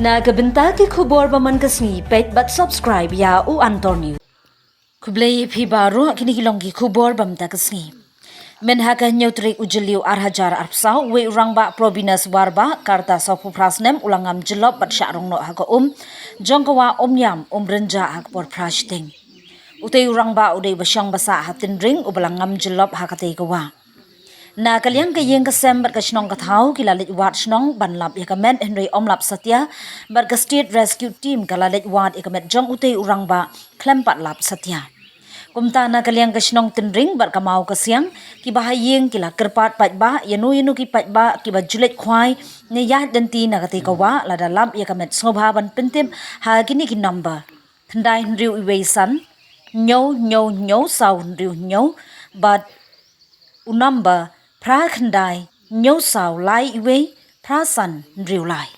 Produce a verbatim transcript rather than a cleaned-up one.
Na ka bynta ki khubor ba man ka sngi, peit bad subscribe ïa U Antor News. Khublei phi baroh, kine ki long ki khubor ba mynta ka sngi. Mynha ka hynñiew tarik u Jylliew ar hajar arphew saw, uwei u rangbah Probinus Warbah, ka rta sawphew phra snem, u la ngam jyllop bad shah rong noh ha ka um jong ka wah Umïam, Umrynjah ha ka por phra shiteng. Utei u rangbah u dei uba shong ba sah ha Tynring uba la ngam jyllop ha katei ka wah. Na ka liang ka ïing ka sem bad ka shnong ka thaw ki la leit wad shnong ban lap ïa ka met hynrei ym lap satia, bad ka State Rescue Team ka la leit wad ïa ka met jong utei u rangbah khlem pat lap satia. Kumta na ka liang ka shnong Tynring bad ka maw ka siang, kiba ha ïing ki la kyrpad paidbah, ïano ïano ki paidbah kiba ju leit khwai ne ïaid lynti na katei ka wah, lada lap ïa ka met sngewbha ban pyntip ha kine ki number: khyndai hynriew wei san, hynñiew hynñiew hynñiew saw hynriew hynñiew, bad u number phra khyndai hynñiew saw lai wei phra san hynriew lai.